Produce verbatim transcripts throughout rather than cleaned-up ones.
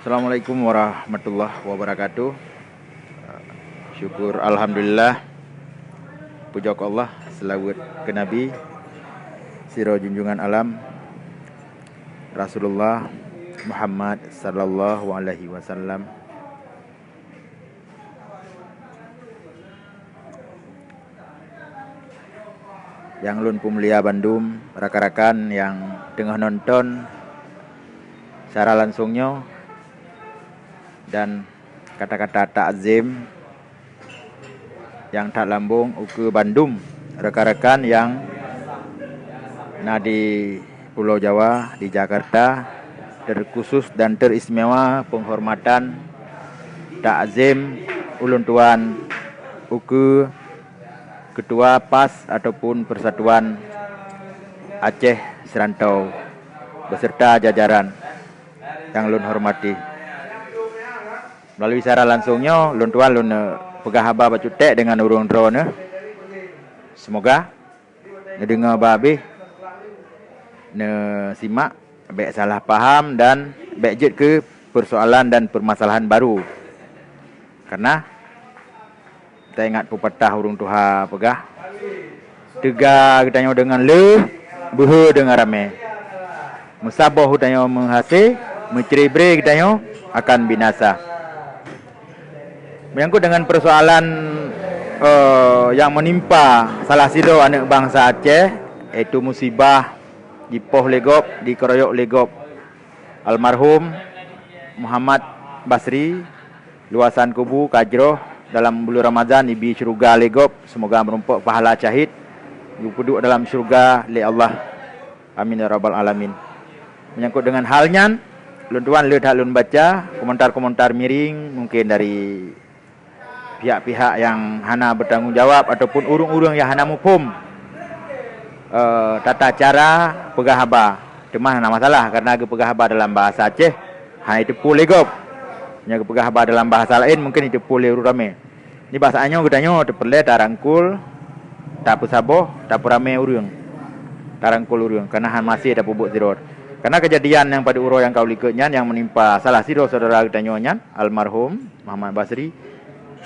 Assalamualaikum warahmatullahi wabarakatuh. Syukur alhamdulillah. Pujoe keu Allah, seulaweuet keu Nabi, sidroe junjungan alam, Rasulullah Muhammad sallallahu alaihi wasallam. Nyang lôn peumulia bandum rakan-rakan nyang teungoh nonton siaran langsong nyoe, dan kata-kata takzim nyang that lambong ukeue bandum rakan-rakan nyang na di Pulo Jawa, di Jakarta, terkhusus dan teristimewa penghormatan takzim ulôn tuan ukeue Ketua pas ataupun Persatuan Aceh Serantau beserta jajaran nyang lôn hormati. Melalui siaran langsong nyoe, lôn tuan lôn, eh, peugah haba bacut ték deungon ureuëng droeneuh. Semoga neudeungoe ba habéh, neusimak, bék salah paham dan bék jeuet keu persoalan dan permasalahan baru. Karena taingat peupatah ureuëng tuha peugah, "Teuga geutanyoe deungon le, beuhe deungon ramé. Meusaboh geutanyoe meuhasé, meucre-bre geutanyoe akan binasa." Menyangkut dengan persoalan, eh, yang menimpa salah sidroe aneuëk bansa Aceh, yaitu musibah jipoh lé gob, dikeroyok lé gob almarhum Muhammad Basri, luasan kubu ka jroh dalam buleuen Ramadhan ibi syeuruga lé gob, semoga meurumpok pahala syahid, geupeuduek dalam syeuruga lé Allah. Amin ya rabbal alamin. Menyangkut dengan hal nyan, lôn tuan le that lôn baca komentar-komentar miring mungkin dari pihak-pihak nyang hana bertanggung jawab ataupun ureuëng-ureuëng nyang hana muphom, eh, tata cara peugah haba. Teuma hana masalah karena geupeugah haba dalam bahasa Aceh hana jiteupeu lé gob. Nyang geupeugah haba dalam bahasa laén mungkin jiteupeu lé ureuëng ramé. Di bahasa nyoe geutanyoe teupeureulée tarangkul, tapeusaboh, tapeuramé ureuëng. Tarangkul ureuëng karena hana maséh tapeubuet sidroe. Karena kejadian nyang padub uroe nyang ka u likot nyan nyang menimpa salah sidroe syedara geutanyoe nyan, almarhum Muhammad Basri,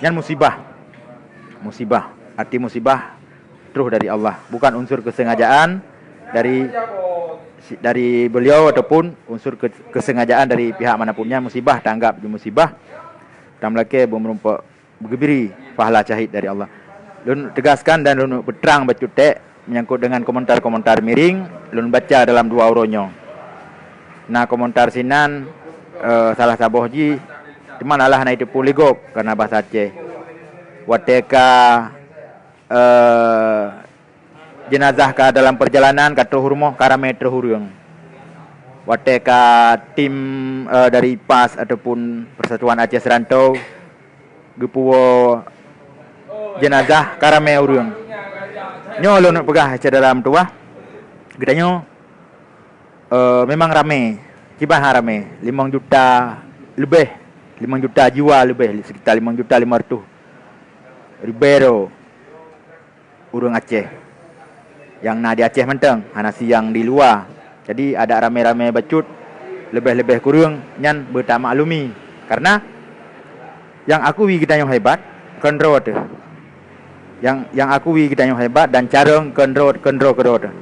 nyan musibah. Musibah, arti musibah troh dari Allah, bukan unsur kesengajaan dari dari beliau ataupun unsur ke-, kesengajaan dari pihak manapun. Nyan musibah, tanggap di musibah. Tam lakée beumeurumpok geubri pahala syahid dari Allah. Lôn tegaskan dan lôn peutrang bacut ték menyangkut dengan komentar-komentar miring, lôn baca dalam dua uroe nyoe. Na komentar sinan, eh, salah saboh jih, teuma alah na jiteupeu lé gob karena bahasa Aceh. Watée ka, eh, jenazah ka dalam perjalanan ka troh rumoh ka ramé troh ureuëng. Watée ka tim, eh, dari pas ataupun Persatuan Aceh Serantau geupeuwoe jenazah ka ramé ureuëng. Nyoe lôn peugah syedara meutuwah, geutanyoe, eh, memang ramé, kiban hana ramé, limong juta leubeh, limong juta jiwa leubeh, sekitar limong juta lima ratus ribée droe ureuëng Aceh nyang na di Aceh mantong, hana si nyang di luwa. Jadi adak ramé-ramé bacut, leubeh-leubeh kureueng nyan beutamaklumi. Karena nyang akui geutanyoe hebat kon droe teuh. Nyang, nyang akui geutanyoe hebat dan carông kon droe, kon droe keudroe teuh.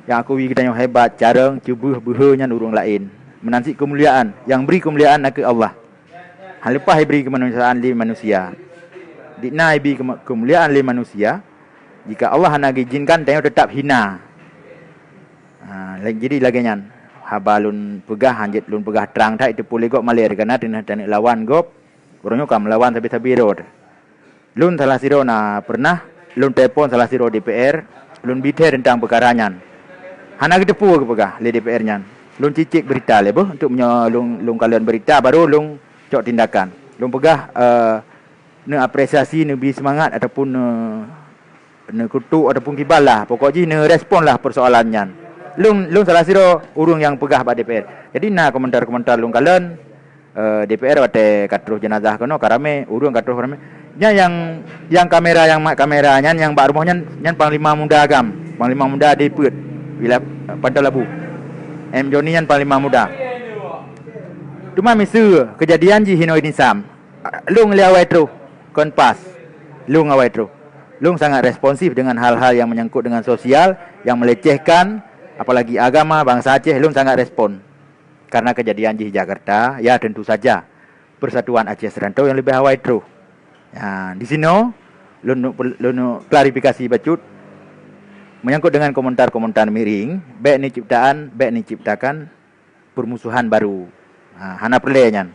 Nyang akui geutanyoe hebat, carông, ceubeuh, beuhe nyan ureuëng laén. Meunan cit keumuliaan, nyang bri keumuliaan nakeuh Allah. Hana leupah jibri keumanusiaan lé manusia. Di na jibri keuma-, keumuliaan lé manusia, jika Allah hana geuizinkan, tanyoe teutap hina. Ha, la-, jadi lagée nyan, haba lôn peugah, hanjeuet lôn peugah trang that, jiteupeu lé gob malée, karena teungoh taneuk lawan gob, uroe nyoe ka meulawan sabe-sabe rot. Lôn salah sidroe na peureunah lôn telepon salah sidroe D P R, lôn bi thée teuntang peukara nyan. Hana geuteupeue geupeugah lé D P R nyan. Lôn cicék beurita lé beuh, untuk meunyoe lôn, lôn kalon beurita, baru lôn cok tindakan. Lôn peugah, eh, neuapresiasi, neubri seumangat ataupun neu-, neukutok ataupun kiban lah. Pokok jih neurespon lah peusoalan nyan. Lôn, lôn salah sidroe ureuëng nyang peugah bak D P R. Jadi na komentar-komentar lôn kalon, eh, D P R watée ka troh jeunazah keunoe ka ramé, ureuëng ka troh ramé. Nyan nyang, nyang kamera, nyang mat kamera nyan, nyang bak rumoh nyan, nyan panglima muda agam, panglima muda di Peuet, wilayah Panton Labu. M Joni nyan panglima muda. Teuma miseue keujadian jih inoe di Nisam, lôn lé awai troh, kon pas, lôn awai troh. Lôn sangat responsif dengan hal-hal yang menyangkut dengan sosial, yang melecehkan, apalagi agama, bangsa Aceh, lôn sangat respon. Karena kejadian jih Jakarta, ya tentu saja Persatuan Aceh Serantau yang lebih awai troh. Ya, di sinoe lôn, lôn klarifikasi bacut menyangkut dengan komentar-komentar miring, bèk neuciptaan, bèk neuciptakan permusuhan baru. Ha, hana peureulèe nyan.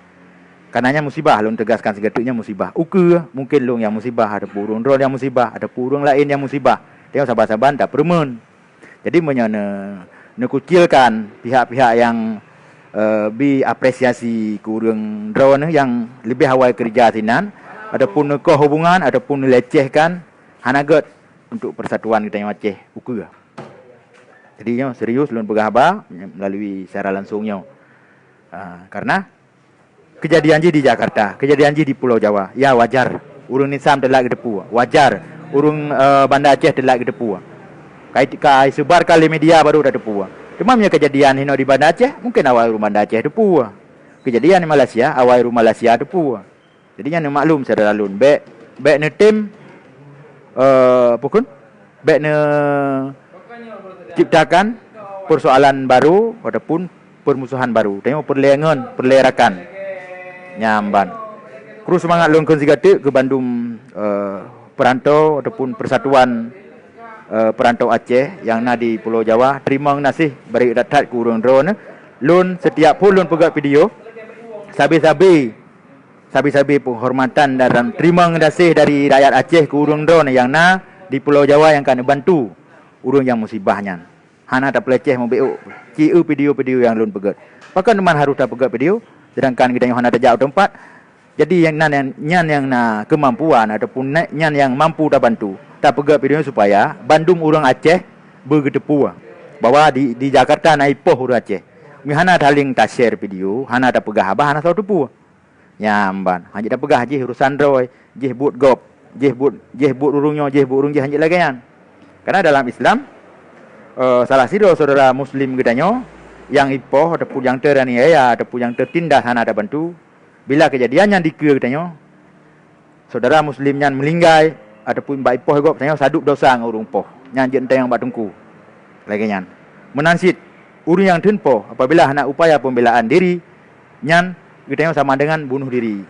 Karena nyan musibah, lôn teugaskan sigoe teuk nyan musibah. Ukeue mungkin lôn nyang musibah, ataupun ureueng droe nyang musibah, ataupun ureueng laén nyang musibah. Tanyoe saban-saban tapeureumeun. Jadi meunyoe ne-, neukucilkan pihak-pihak nyang, eh, bri apresiasi keu ureueng droe nyang leubeh awai keureuja sinan, ataupun neukoh hubungan, ataupun neulecehkan, hana gèt untuk persatuan geutanyoe Aceh ukeue. Jadi nyoe serius lôn peugah haba melalui siaran langsung nyoe. Ah, karena kejadian jih di Jakarta, kejadian jih di Pulau Jawa, ya wajar. Ureueng Nisam teulat geuteupeue, wajar. Ureueng, eh, Banda Aceh teulat geuteupeue. Kai, kai seubarkan lé media baru tateupeue. Teuma meunyoe kejadian hinoe di Banda Aceh, mungkin awai ureueng Banda Aceh teupeue. Kejadian di Malaysia, awai ureueng Malaysia teupeue. Jadi nyan neumaklum syedara lôn, bèk, bèk neutem, eh, peue kheun? Bèk neuciptakan persoalan baru ataupun permusuhan baru. Tanyoe peureulèe ngon, peureulèe rakan. Nyan ban. Kru seumangat lôn kheun sigoe teuk keu bandum, eh, perantau ataupun persatuan, eh, perantau Aceh nyang na di Pulau Jawa. Teurimong geunaséh bri that-that keu ureueng droeneuh. Lôn setiap phon lôn peugèt video, sabe-sabe sabe-sabe penghormatan dan teurimong geunaséh dari rakyat Aceh keu ureueng droeneuh nyang na di Pulau Jawa nyang ka neubantu ureueng nyang musibah nyan. Hana tapeuleceh meubiôk ci eu video-video nyang lôn peugèt. Pakon teuma harôh tapeugèt video, seudangkan geutanyoe hana tajak u teumpat? Jadi nyang nan nyang, nyan nyang na keumampuan ataupun na-, nyan nyang mampu tabantu, tapeugèt video nyan supaya bandum ureueng Aceh beugeuteupeue bahwa di, di Jakarta na ipoh ureueng Aceh. Meuhana saléng ta-share video, hana tapeugah haba, hana soe teupeue. Nyan ban, hana jeuet tapeugah jih urusan droe, jih buet gob, jih buet, jih buet ureueng nyoe, jih buet ureueng jih, hana jeuet lagèe nyan. Karena dalam Islam, eh, salah sidroe syedara muslim geutanyoe nyang ipoh ataupun nyang teraniaya ataupun nyang teutindas hana tabantu, bila keujadian nyan dikeue geutanyoe, syedara muslim nyan meulinggai ataupun bak ipoh gob, tanyoe sadub dosa ngon ureueng poh. Nyan jeuet tanyong bak teungku. Lagèe nyan. Meunan cit, ureueng nyang theun poh apabila hana upaya pembelaan diri, nyan geutanyoe sama dengan bunuh diri.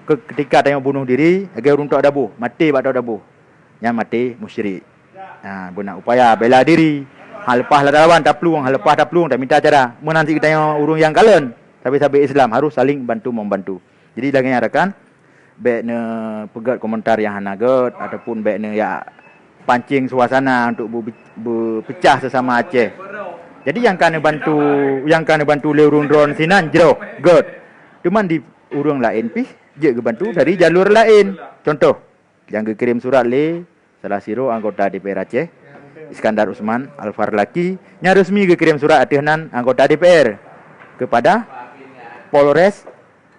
Ke-, ketika tanyoe bunuh diri, lagèe ureueng tok daboh, maté bak tok daboh, nyan maté musyrik. Ha, beuna upaya bela diri. Ha, leupah lam lawan taplueng, ha, leupah taplueng taminta cara. Meunan cit geutanyoe ureueng nyang kalon, sabe-sabe Islam harôh saling bantu membantu. Jadi lagèe nyan rakan, bèk neupeugèt komentar nyang hana gèt ataupun bèk neujak pancing suasana untuk beu-, beupeucah sesama Aceh. Jadi nyang ka neubantu, nyang ka neubantu lé ureueng droeneuh sinan jroh, gèt. Teuma di ureueng laén pih jeuet geubantu dari jalur laén. Contoh, nyang geukirém surat lé salah sidroe anggota D P R Aceh, Iskandar Usman Al-Farlaki, nyang resmi geukirém surat ateueh nan anggota D P R kepada Polres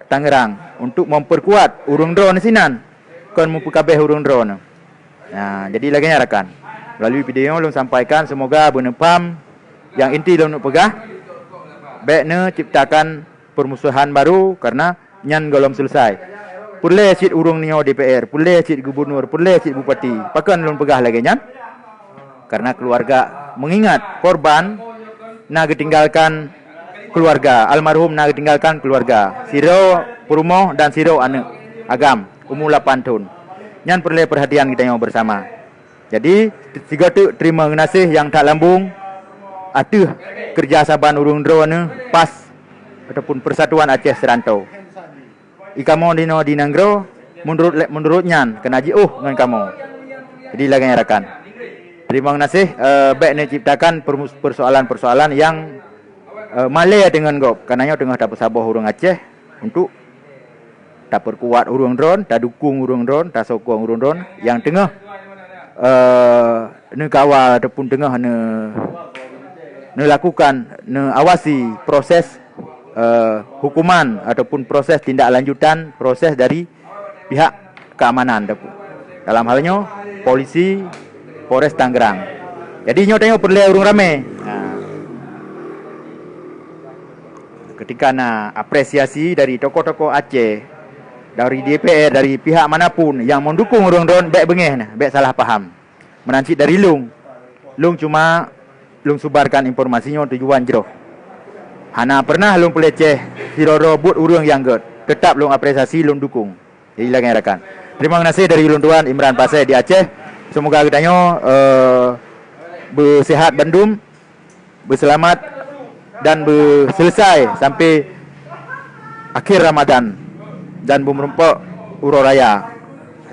Tangerang untuk memperkuat ureueng droeneuh sinan, kon meupeukabeh ureueng droeneuh. Nah, jadi lagèe nyan rakan. Melalui video nyoe lôn sampaikan, semoga beuneupham nyang inti lôn peugah, bèk neuciptakan permusuhan baru karena nyan gohlom selesai. Peureulèe cit ureueng nyoe D P R, peureulèe cit gubernur, peureulèe cit bupati. Pakon lôn peugah lagèe nyan? Karena keluarga, mengingat korban na geutinggalkan keluarga, almarhum na geutinggalkan keluarga, sidroe peurumoh dan sidroe aneuk agam, umu lapan thon. Nyan peureulèe perhatian geutanyoe bersama. Jadi, sigoe teuk teurimong geunaséh nyang that lambông ateueh keureuja saban ureueng droeneuh pas ataupun Persatuan Aceh Serantau. Ikamoe dinoe di nanggroe, meunurot lé-, meunurot nyan keuneuk jiôh ngon kamoe. Jadi lagèe nyan rakan. Teurimong geunaséh, eh, bèk neuciptakan permus-, persoalan-persoalan nyang, eh, malèe deungon gob. Karena nyoe teungoh tapeusaboh ureueng Aceh untuk tapeurkuat ureueng droeneuh, tadukong ureueng droeneuh, tasokong ureueng droeneuh nyang teungoh, eh, neukawal ataupun teungoh ne-, neulakukan, neuawasi proses, eh, hukuman ataupun proses tindak lanjutan proses dari pihak keamanan ataupun dalam hal nyoe polisi Polres Tangerang. Jadi nyoe tanyoe peureulèe ureueng ramè. Ha. Ketika na apresiasi dari tokoh-tokoh Aceh, dari D P R, dari pihak manapun yang mendukung ureuëng droen, bék beungéh nah, bék salah paham. Meunan cit dari lôn, lôn cuma lôn subarkan informasi nyoe tujuan jroh. Hana pernah lôn peuleceh sidroe-droe buet ureuëng nyang gét. Tetap lôn apresiasi, lôn dukung. Jadi lagée rakan. Terima kasih dari ulôn tuan Imran Pasai di Aceh. Semoga geutanyoe eh, beusehat bandum, beuseulamat dan beuselesai sampai akhir Ramadan dan beumeurumpok uroe raya.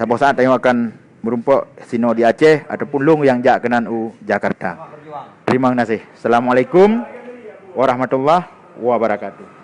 Saboh saat tanyoe akan meurumpok sinoe di Aceh ataupun lôn nyang jak keunan u Jakarta. Terima kasih. Assalamualaikum warahmatullahi wabarakatuh.